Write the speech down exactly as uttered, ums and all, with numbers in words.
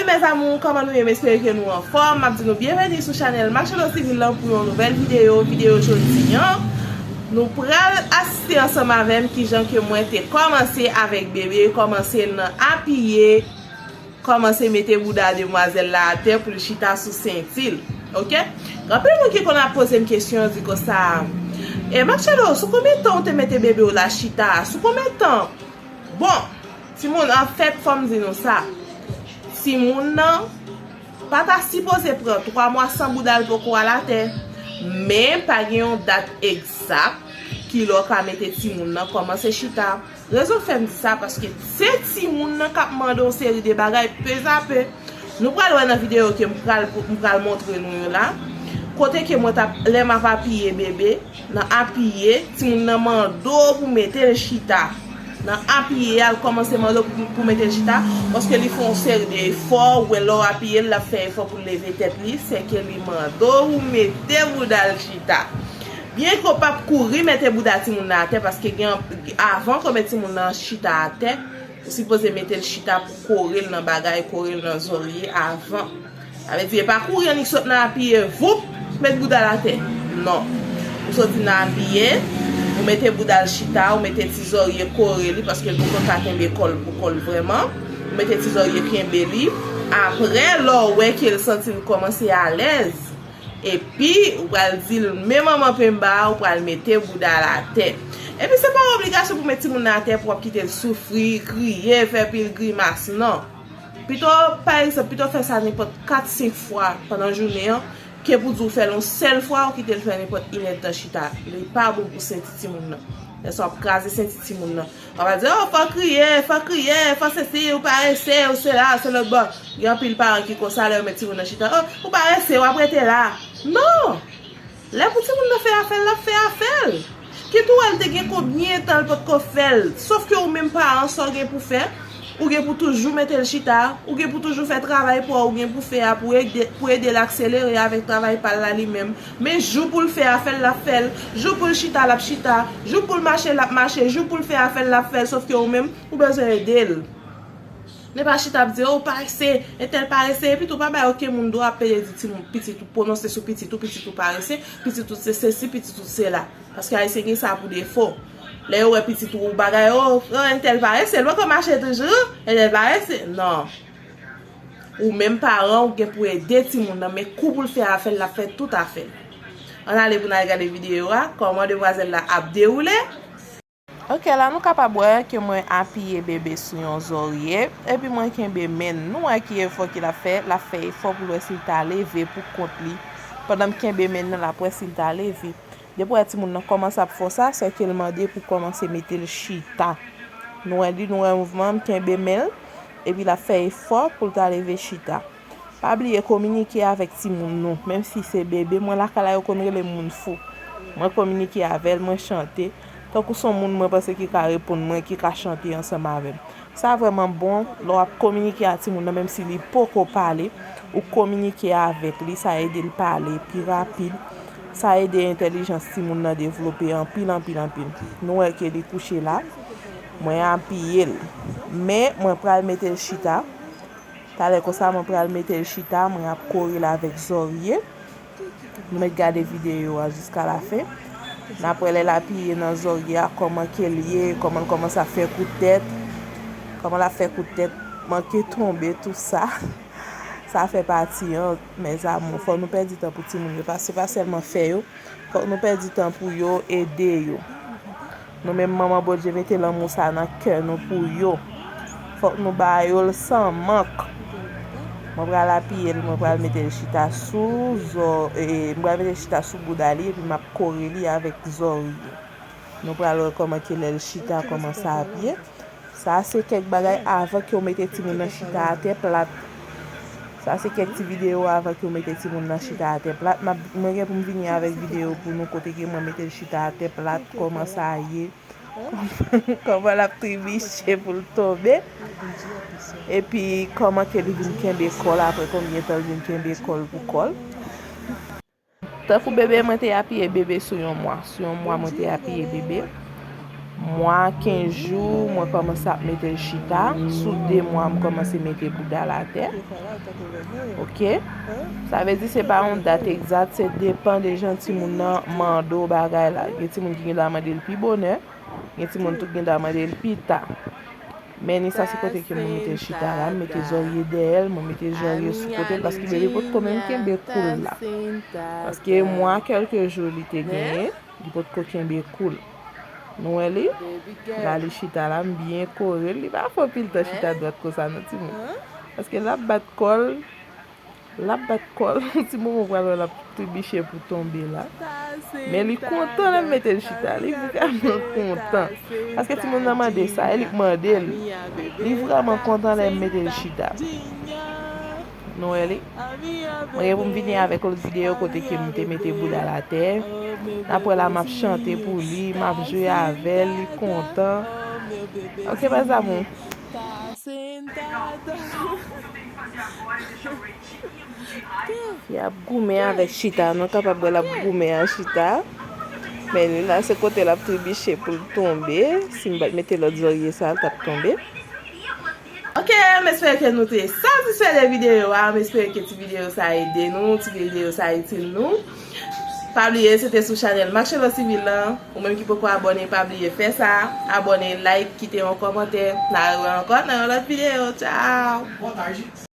Mes amours, kòman nou ye? M espere ke nou anfòm. M ap di nou byenveni sou chanèl Marcello Civil lan pou yon nouvèl videyo. Videyo jodi an, nou pral asiste ansanm avè m kijan ke mwen te kòmanse avèk bebe, kòmanse nan apiye, kòmanse mete bouda demwazèl la atè pou l chita sou senti l. Oke? Gen anpil moun ki konn ap poze m kesyon, di konsa, e Marcello, sou konbyen tan ou te mete bebe w la chita? Sou konbyen tan? Bon, timoun, anfèt, fò m di nou sa. Timoun nan pa ta sipoze pran twa mwa san bouda l poko al atè. Men pa gen yon dat egzak ki lè w ka mete timoun nan kòmanse chita. Rezon k fè m di sa, paske se timoun nan k ap mande yon seri de bagay pezape. Nou pral wè nan videyo ke m pral, m pral montre nou yo la. Kote ke mwen t ap, lè m ap apiye bebe, nan apiye, timoun nan mande w pou mete l chita. Nan apiye a, l kòmanse mande w pou, pou mete l chita, paske li fè yon seri de efò, ou wè lè w apiye l, l ap fè efò pou l leve tèt li, sèke li mande w pou mete bouda l chita. Byen ke w p ap kouri mete bouda timoun nan atè, paske gen, avan ke w met timoun nan chita atè, ou sipoze mete l chita pou kore l nan bagay, kore l nan zòrye avan. Sa vle di, e pa kouri annik sot nan apiye, voup, met bouda l atè. Non. Ou soti nan apiye, ou mete bouda l chita, ou mete ti zòrye kore li, paske l poko ka kenbe kò l pou kò l vrèman. Ou mete ti zòrye kenbe li. Apre, lè w wè ke l santi l kòmanse alèz, epi ou pral di l, men manman penba a, ou pral mete bouda l atè. Epi se pa yon obligasyon pou met timoun nan atè pou w ap kite l soufri, kriye, fè pil grimas, non. Pito, pa egzanp, pito fè sa nenpòt kat, senk fwa pandan jounen an, ke pou di w fè l yon sèl fwa, ou kite l fè nenpòt inèdtan chita. Li pa bon pou senti timoun nan. Lè sa w ap kraze senti timoun nan. W ap di, o, fò kriye, fò kriye, fò sesi, ou parese, ou sela, se lòt bò. Gen anpil paran ki konsa, lè yo met timoun nan chita, o, ou parese, w ap rete la. Non! Lè pou timoun nan fè afè l, l ap fè afè l. Kit ou wè l te gen konbyen tan l potko fè l. Sof ke ou menm paran, sa w gen pou fè, ou gen pou toujou mete l chita, ou gen pou toujou fè travay pa w ou gen pou fè a pou ede, pou ede l akselere avèk travay pa l la li menm. Men jou pou l fè afè l, l ap fè l. Jou pou l chita, l ap chita. Jou pou l mache, l ap mache. Jou pou l fè afè l, l ap fè l. Sof ke ou menm, ou bezwen ede l. Men pa chita ap di, o, parese, entèl parese, epi tou pa bay okenn moun dwa ap pede di timoun, pitit ou, pwononse sou pitit ou, pitit ou parese, pitit ou se sesi, pitit ou se sela. Paske Ayisyen gen sa pou defo. Lè yo wè pitit ou bagay, o, o, entèl parese, l poko mache toujou, entèl parese. Non. Ou menm paran, ou gen pou ede timoun nan, men kou pou l fè afè l, l ap fè tout afè l. Ann ale pou n al gade videyo a, kòman demwazèl la ap dewoule. Ok, la nou kapab wè ke mwen apiye bebe sou yon zòrye, epi mwen kenbe men l. Nou wè ki efò ke l ap fè, l ap fè efò pou l wè si l ta leve pou kont li. Pandan m kenbe men l nan, l ap wè si l ta leve. Depi w wè timoun nan kòmanse ap fè sa, sèke l mande pou kòmanse mete l chita. Nou wè li, nou wè mouvman, m kenbe men l, epi l ap fè efò pou l ta leve chita. Pa bliye kominike avèk timoun nou, menm si se bebe, mwen lakay la yo konn rele m moun fou. Mwen kominike avè l, mwen chante. Tankou se yon moun mwen panse ki ka reponn mwen, ki ka chante ansanm avè m. Sa vrèman bon, lè w ap kominike a timoun nan, menm si li poko pale, ou kominike avèk li, sa ede l pale pi rapid. Sa ede entèlijans timoun nan devlope anpil, anpil, anpil. Nou wè ke li kouche la, mwen apiye l. Men, mwen pral mete l chita. Talè konsa, mwen pral mete l chita, mwen ap kore l avèk zòrye. Nou mèt gade videyo a jiska lafen. N ap wè lè l apiye nan zòrye a, kòman ke l ye, kòman l kòmanse ap fè kout tèt, kòman l ap fè kout tèt, manke tonbe, tou sa. Sa fè pati an, mes amours. Fò nou pèdi tan pou timoun yo, paske se pa sèlman fè yo, fòk nou pèdi tan pou yo, ede yo. Nou menm manman Bondye mete lanmou sa nan kè nou pou yo. Fòk nou ba yo l san mank. Mwen pral apiye l, mwen pral mete l chita sou zò, e, mwen pral mete l chita sou bouda li, epi m ap kore li avèk zòrye. Nou pral wè kòman ke lè l chita, kòman sa ap ye. Sa se kèk bagay avan ke w mete timoun nan chita atè plat. Sa se kèk ti videyo avan ke w mete timoun nan chita atè plat. M ap, mwen gen pou m vini avèk videyo pou nou kote ke mwen mete l chita atè plat, kòman sa ye, kòman l ap tribiche pou l tonbe, epi kòman ke li vin kenbe kò l, apre konbyen tan l vin kenbe kò l pou kò l. Tankou bebe, mwen te apiye bebe sou yon mwa. Sou yon mwa, mwen te apiye bebe. mwa, kenz jou, mwen kòmanse ap mete l chita. Sou de mwa, m kòmanse mete bouda l atè. Ok? Sa vle di se pa yon dat egzat, se depan de jan timoun nan mande w bagay la. Gen timoun ki gen dwa mande l pi bonè, gen timoun tou ki gen dwa mande l pi ta. Men ni sa se kote ke mwen mete l chita la, m mete zòrye dèyè l, mwen mete zòrye sou kote l, paske bebe potko menm kenbe kou l la. Paske mwa kèlke jou li te genyen, li potko kenbe kou l. Nou wè li? La li chita la, m byen kore l, li pa fè anpil tan chita dwat konsa non timoun. Paske l ap bat kò l, l ap bat kò l, yon ti moman w pral wè l ap tribiche pou tonbe la. Men li kontan lè m mete l chita, li vrèman kontan. Paske timoun nan mande sa, e li k mande l. Li vrèman kontan lè m mete l chita. Nou wè li? Mwen gen pou m vini avèk lòt videyo kote ke m te mete bouda l atè. N ap wè la m ap chante pou li, m ap jwe avè l, li kontan. Ok, mes amours. Fi ap goumen avèk chita, nou kapab wè l ap goumen ak chita. Men li la, se kote l ap tribiche pou l tonbe. Si m pa t mete lòt zòrye sa, l t ap tonbe. Ok, m espere ke nou te satisfè de videyo a. M espere ke ti videyo sa ede nou, ti videyo sa itil nou. Pa bliye, se te sou chanèl Marcello Civil lan. Ou menm ki poko abòne, pa bliye fè sa. Abòne, like, kite yon kòmantè. N a rewè ankò nan yon lòt videyo. Tchao!